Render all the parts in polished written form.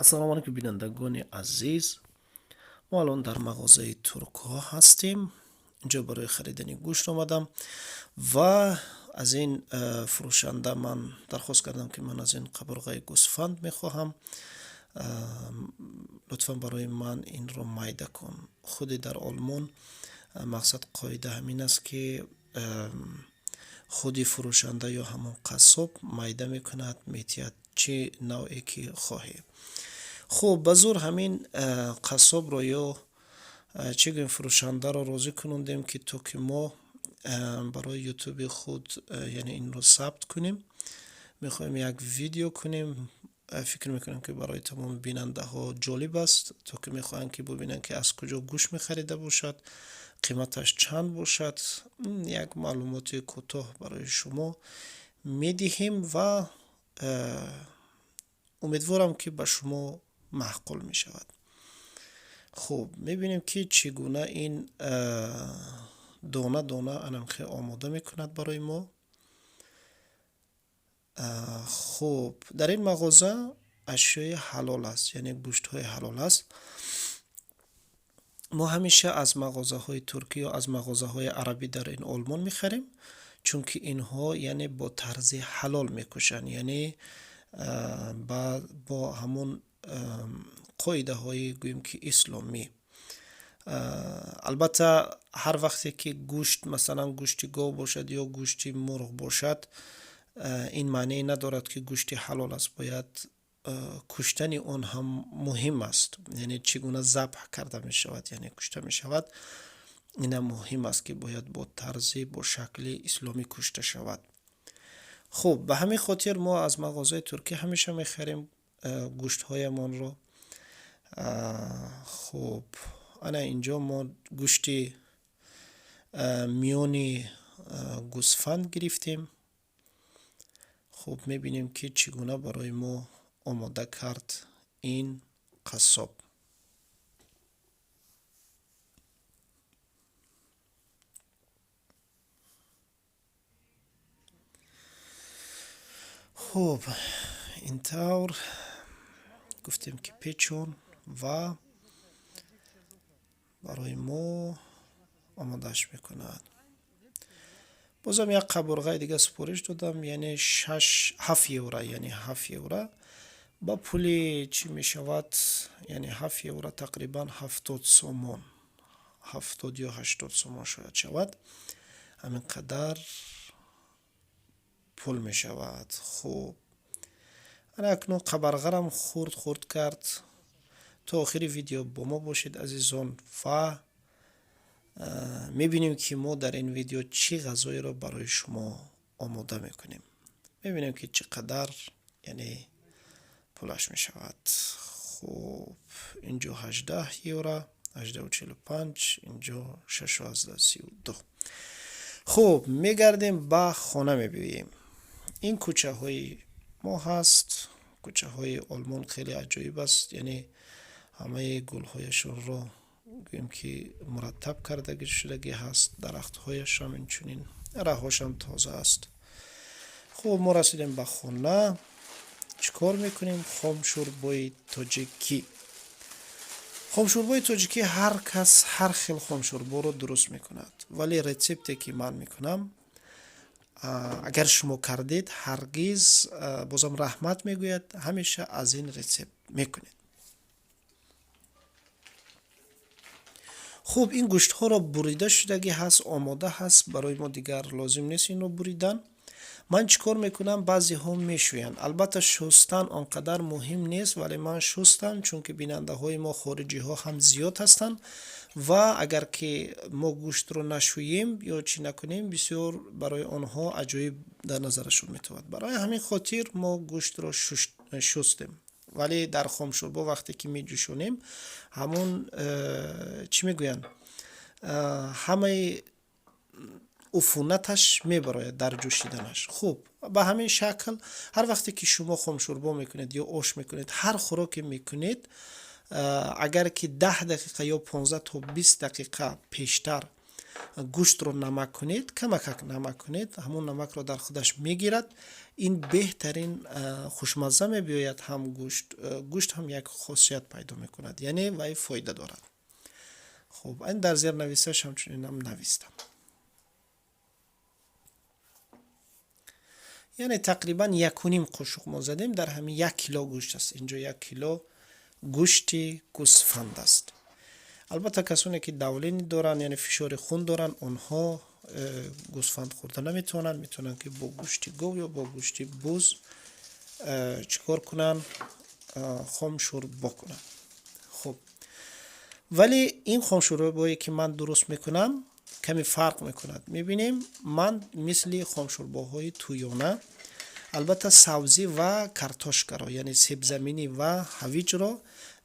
Ассалому алайкум, бинандагони азиз. Мо алон дар мағозаи туркҳо ҳастем. Инҷо барои харидани гӯшт омадам ва аз ин фурӯшанда ман дархост кардам, ки ман аз ин қабурғаи гӯсфанд мехоҳам, лутфан барои ман инро майда кун. Худи дар Олмон мақсад қоида ҳамин аст, ки худи фурӯшанда ё ҳамон қассоб майда мекунад, метиҳад, чӣ навъе ки хоҳӣ. Хуб, ба зӯр ҳамин қассобро ё чӣ гӯем, фурӯшандаро розӣ кунондем, ки то ки мо барои ютуби худ, яъне инро сабт кунем. Мехоҳем як видео кунем. Фикр мекунам, ки барои тамоми бинандаҳо ҷолиб аст, то ки мехоҳанд, ки бубинанд, ки аз куҷо гӯшт мехарида бошад, қиматаш чанд бошад. Як маълумоти кӯтоҳ барои шумо медиҳем ва умедворам, ки ба шумо маъқул мешавад. Хуб, мебинем, ки чӣ гуна ин дона дона анамхе омода мекунад барои мо. Хуб, дар ин мағоза ашёи ҳалол аст, яъне гӯштҳои ҳалол аст. Мо ҳамеша аз мағозаҳои туркӣ ё аз мағозаҳои арабӣ дар ин Олмон мехарем, чунки инҳо, яъне, бо тарзи ҳалол мекушанд, яъне бо ҳамон қоидаҳои, гӯем ки, исломӣ. Албатта, ҳар вақте ки гӯшт, масалан, гӯшти гов бошад ё гӯшти мурғ бошад, ин маънее надорад, ки гӯшти ҳалол аст. Бояд куштани он ҳам муҳим аст, яъне чӣ гуна забҳ карда мешавад, яъне кушта мешавад, инам муҳим аст, ки бояд бо тарзи, бо шакли исломӣ кушта шавад. Хуб, ба ҳамин хотир мо аз мағозаи туркӣ ҳамеша мехарем гӯштҳоямонро. Хуб, ана инҷо мо гӯшти миёни гӯсфанд гирифтем. Хуб, мебинем, ки чӣ гуна барои мо омода кард ин қассоб. Хуб, ин тавр гуфтем, ки печон, ва барои мо омодааш мекунад. Бозам як қабурғаи дига супориш додам, яъне шаш 7 евро, яъне 7 евро ба пули чӣ мешавад? Яъне 7 евро тақрибан 70 сомон, 70 ё 80 сомон шояд шавад, ҳамин қадар пул мешавад. Хуб, ана акнун қабарғарам хурд хурд кард. То охири видео бо мо бошед, азизон, ва мебинем, ки мо дар ин видео чӣ ғазоеро барои шумо омода мекунем. Мебинем, ки чӣ қадар, яъне, пулаш мешавад. Хуб, инҷо 18 евро, 18,45, инҷо 6,32. Хуб, мегардем, ба хона мебиёем. Ин кӯчаҳои мо ҳаст. Кӯчаҳои Олмон хеле аҷоиб аст, яъне ҳамаи гулҳояшонро, гӯем ки, мураттаб карда шудагӣ ҳаст, дарахтҳояшам инчунин, раҳҳошам тоза аст. Хуб, мо расидем ба хона. Чӣ кор мекунем? Хомшӯрбои тоҷикӣ. Хомшӯрбои тоҷикӣ, ҳар кас ҳар хел хомшӯрборо дуруст мекунад, вале рецепте, ки ман мекунам, агар шумо кардед, ҳаргиз бозам раҳмат мегӯяд, ҳамеша аз ин рецепт мекунед. Хуб, ин гӯштҳоро бурида шудагӣ ҳаст, омода ҳаст, барои мо дигар лозим нест инро буридан. Ман чӣ кор мекунам? Баъзеҳо мешӯянд. Албатта, шустан он қадар муҳим нест, вале ман шустам, чунки бинандаҳои мо хориҷиҳо ҳам зиёд ҳастанд ва агар ки мо гӯштро нашӯем ё чӣ накунем, бисёр барои онҳо аҷоиб дар назарашон метавад. Барои ҳамин хотир мо гӯштро шустем. Вале дар хомшӯрбо вақте ки меҷӯшонем, ҳамон чӣ мегӯянд, ҳамаи уфунаташ мебарояд дар ҷӯшиданаш. Хуб, ба ҳамин шакл ҳар вақте ки шумо хомшӯрбо мекунед ё ош мекунед, ҳар хӯроке мекунед, агар ки 10 дақиқа ё 15 то 20 дақиқа пештар Гӯштро намак кунед, камакак намак кунед, ҳамон намакро дар худаш мегирад. Ин беҳтарин хушмазза мебиёяд, ҳам гӯшт, гӯшт ҳам як хосият пайдо мекунад, яъне вай фоида дорад. Хуб, ин дар зернависаш ҳамчунинам навистам. Яъне тақрибан 1.5 қошуқ мо задем дар ҳамин 1 кило гӯшт аст. Инҷо 1 кило гӯшти гӯсфанд аст. Албатта касоне ки давление доранд, яъне фишори хун доранд, онҳо гӯсфанд хӯрда наметавонанд, метавонанд ки бо гӯшти гов ё бо гӯшти буз чӣ кор кунанд, хомшӯрбо кунанд. Хуб, вале ин хомшӯрбое ки ман дуруст мекунам каме фарқ мекунад. Мебинем, ман мисли хомшӯрбоҳои тӯёна албатта сабзӣ ва картошкаро, яъне себзаминӣ ва ҳавиҷро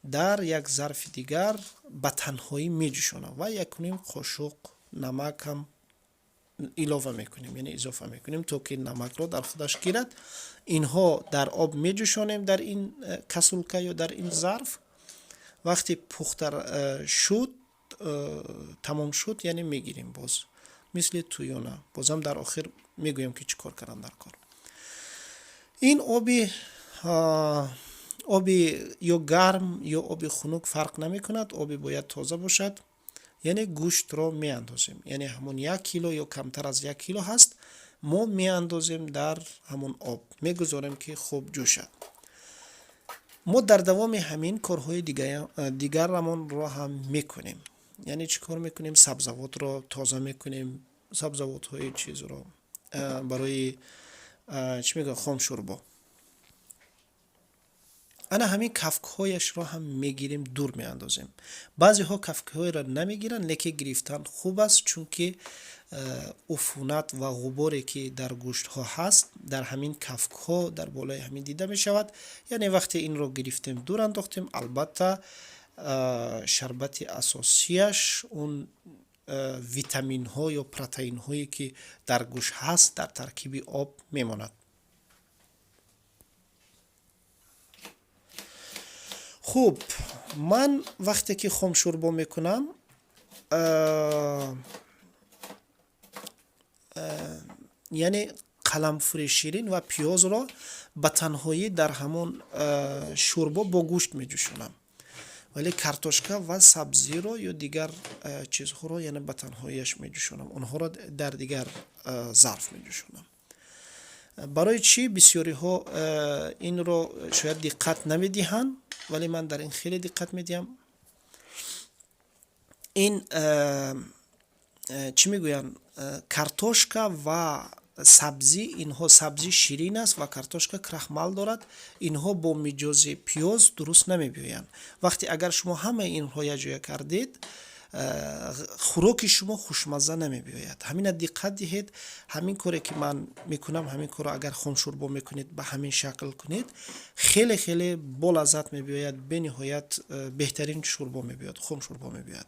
дар як зарфи дигар ба танҳоӣ меҷӯшонам ва 1.5 қошуқ намак ҳам илова мекунем, яъне изофа мекунем, то ки намакро дар худаш гирад. Инҳо дар об меҷӯшонем дар ин касулка ё дар ин зарф. Вақте пухта шуд, тамом шуд, яъне мегирем боз мисли тӯёна. Бозам дар охир мегӯям ки чӣ кор кардам дар кор. Ин оби ё гарм ё оби хунук фарқ намекунад, оби бояд тоза бошад. Яъне гӯштро меандозем, яъне ҳамон 1 кило ё камтар аз 1 кило ҳаст, мо меандозем дар ҳамон об, мегузорем ки хуб ҷӯшад. Мо дар давоми ҳамин корҳои дигарамонро ҳам мекунем. Яъне чӣ кор мекунем? Сабзавотро тоза мекунем, сабзавотҳои чизро барои чӣ мегӯянд, хомшӯрбо. Ана ҳамин кафкҳояшро ҳам мегирем, дур меандозем. Баъзеҳо кафкҳоеро намегиранд, лекин гирифтан хуб аст, чунки уфунат ва ғуборе ки дар гӯштҳо ҳаст, дар ҳамин кафкҳо дар болои ҳамин дида мешавад. Яъне вақте инро гирифтем, дур андохтем, албатта шарбати асосияш, он витаминҳо ё протеинҳое ки дар гӯшт ҳаст, дар таркиби об мемонад. Хуб, ман вақте ки хомшӯрбо мекунам, яъне қаламфури ширин ва пиёзро ба танҳоӣ дар ҳамон шӯрбо бо гӯшт меҷӯшонам, вале картошка ва сабзиро ё дигар чизҳоро яъне ба танҳоияш меҷӯшонам, онҳоро дар дигар зарф меҷӯшонам. Барои чӣ бисёриҳо инро шояд диққат намедиҳанд, вале ман дар ин хеле диққат медиҳам. Ин чӣ мегӯянд, картошка ва сабзӣ, инҳо сабзӣ ширин аст ва картошка крахмал дорад, инҳо бо миҷози пиёз дуруст намебиёянд. Вақте агар шумо ҳамаи инҳо якҷоя кардед, хӯроки шумо хушмазза намебиёяд. Ҳамина диққат диҳед, ҳамин коре ки ман мекунам, ҳамин корро агар хомшӯрбо мекунед, ба ҳамин шакл кунед, хеле хеле болаззат мебиёяд, бениҳоят беҳтарин шӯрбо мебиёяд, хомшӯрбо мебиёяд.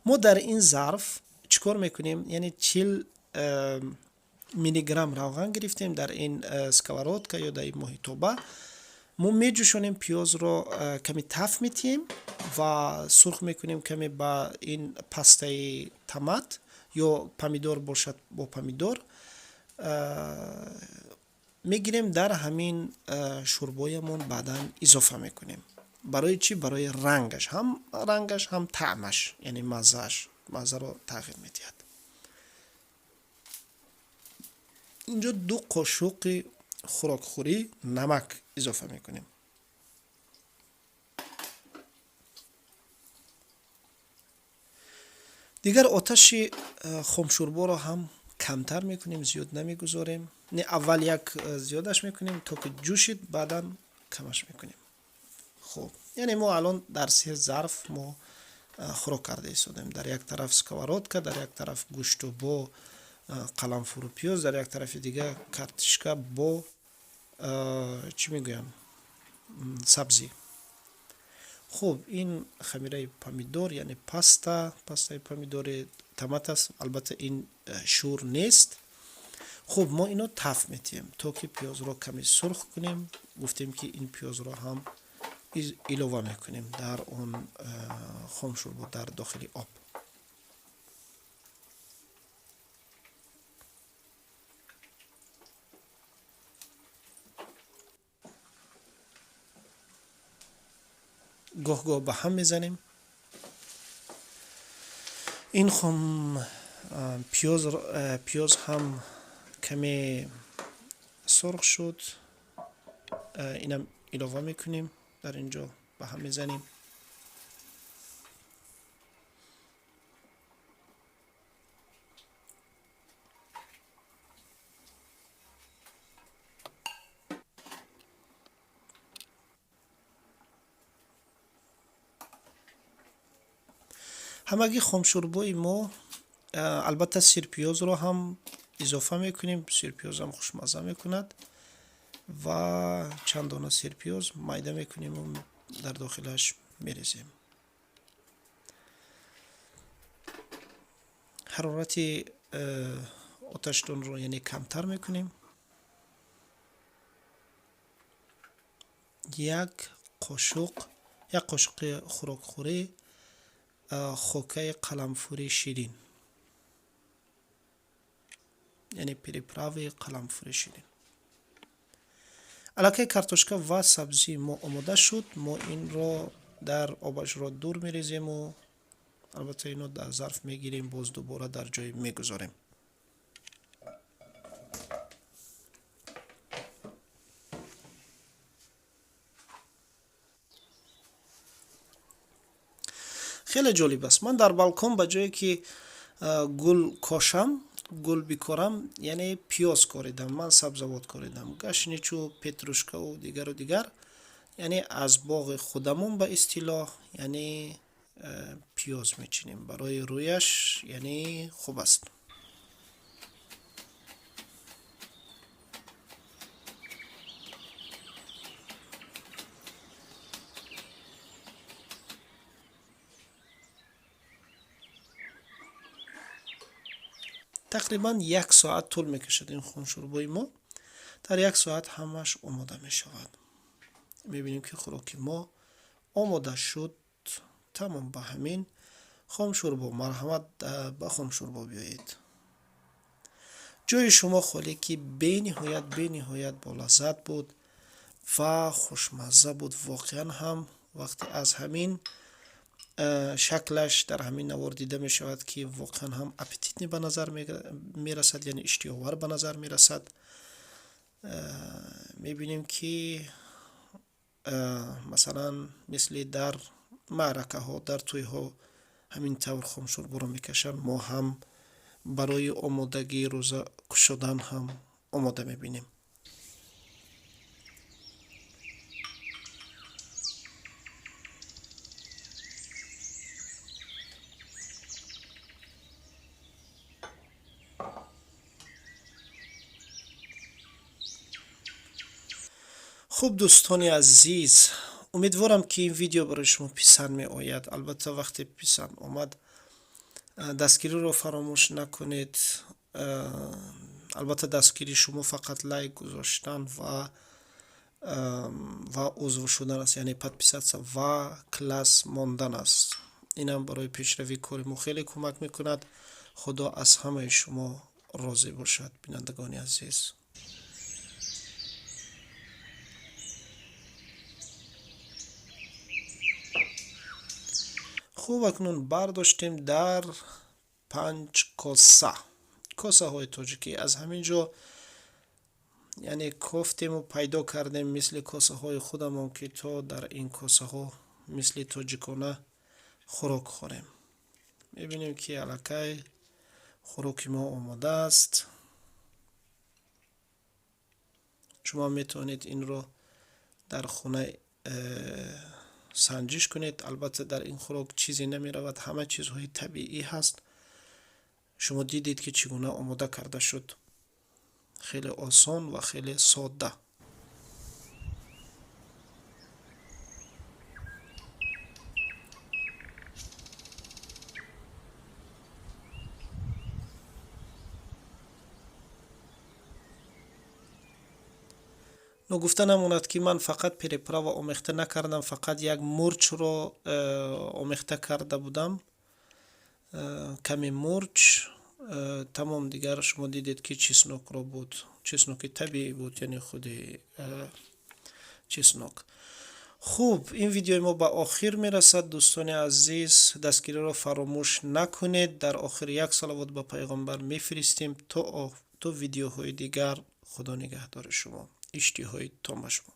Мо дар ин зарф чӣ кор мекунем? Яъне 40 миллиграмм равған гирифтем дар ин сковородка ё дар ин моҳитоба. Мо меҷӯшонем пиёзро, каме таф метиҳем ва сурх мекунем каме ба ин пастаи томат ё помидор бошад бо помидор мегирем, дар ҳамин шӯрбоямон баъдан изофа мекунем. Барои чӣ? Барои рангаш, ҳам рангаш, ҳам таъмаш, яъне маззааш, маззаро тағйир медиҳад. Инҷо 2 қошуқи хӯрокхӯрӣ намак изофа мекунем. Дигар оташи хомшӯрборо ҳам камтар мекунем, зиёд намегузорем. Не, аввал як зиёдаш мекунем, то ки ҷӯшид, баъдан камаш мекунем. Хуб, яъне мо алон дар 3 зарф мо хӯрок карда истодем. Дар як тараф сковородка, дар як тараф гӯшту бо қаламфуру пиёз, дар як тарафи дига картишка бо чӣ мегӯям, сабзӣ. Хуб, ин хамираи помидор, яъне паста, пастаи помидори томат аст. Албатта ин шӯр нест. Хуб, мо ино таф метиҳем, то ки пиёзро каме сурх кунем. Гуфтем ки ин пиёзро ҳам илова мекунем дар он хомшӯрбо дар дохили об. Гоҳ-гоҳ ба ҳам мезанем. Ин хом пиёз ҳам каме сурх шуд, инам илова мекунем, дар ин ҷо ба ҳам мезанем. Ҳамагӣ хомшӯрбои мо, албатта сирпиёзро ҳам изофа мекунем, сирпиёзам хушмазза мекунад ва чанд дона сирпиёз майда мекунему дар дохилаш мерезем. Ҳарорати оташдонро яъне камтар мекунем. Як қошуқи хӯрокхӯрӣ хокаи қаламфури ширин, яъне приправи қаламфури ширин. Аллакай картошка ва сабзии мо омода шуд. Мо инро дар обашро дур мерезему албатта ино дар зарф мегирем, боз дубора дар ҷой мегузорем. Хеле ҷолиб аст. Ман дар балкон ба ҷое ки гул кошам, гул бикорам, яъне пиёз коридам, ман сабзавот коридам, гашничу петрушкаву дигару дигар, яъне аз боғи худамон ба истилоҳ, яъне пиёз мечинем. Барои рӯяш яъне хуб аст. Тақрибан як соат тӯл мекашад ин хуншӯрбои мо. Дар як соат ҳамаш омода мешавад. Мебинем ки хӯроки мо омода шуд. Тамом, ба ҳамин хомшӯрбо. Марҳамат, ба хомшӯрбо биёед. Ҷои шумо холӣ ки бениҳоят, бениҳоят болаззат буд ва хушмазза буд. Воқеан ҳам вақте аз ҳамин шаклаш дар ҳамин навор дида мешавад ки воқеан ҳам аппетитный ба назар мерасад, яъне иштиҳовар ба назар мерасад. Мебинем ки масалан мисли дар маъракаҳо, дар тӯйҳо ҳамин тавр хомшӯрборо мекашанд. Мо ҳам барои омодагии рӯза кушодан ҳам омода мебинем. Хуб, дӯстони азиз, умедворам ки ин видео барои шумо писанд меояд. Албатта вақте писанд омад, дастгириро фаромӯш накунед. Албатта дастгирии шумо фақат лайк гузоштан ва узв шудан аст, яъне подписаться ва класс мондан аст. Инам барои пешравии кори мо хеле кӯмак мекунад. Худо аз ҳамаи шумо розӣ бошад, бинандагони азиз. Хуб, акнун бардоштем дар 5 коса, косаҳои тоҷикӣ. Аз ҳамин ҷо яъне кофтему пайдо кардем мисли косаҳои худамон, ки то дар ин косаҳо мисли тоҷикона хӯрок хӯрем. Мебинем ки аллакай хӯроки мо омода аст. Шумо метавонед инро дар хона санҷиш кунед. Албатта дар ин хӯрок чизе намеравад, ҳама чизҳои табиӣ ҳаст. Шумо дидед ки чӣ гуна омода карда шуд. Хеле осон ва хеле содда. Ногуфта намонад ки ман фақат приправа омехта накардам, фақат як мурчро омехта карда будам. Каме мурч, тамом. Дигар шумо дидед ки чеснокро буд, чесноки табиӣ буд, яъне худи чеснок. Хуб, ин видеои мо ба охир мерасад. Дӯстони азиз, дастгириро фаромӯш накунед. Дар охир як салавот ба пайғомбар мефиристем. То видеоҳои дигар, Худо нигаҳдори шумо, иштиҳои том ба шумо.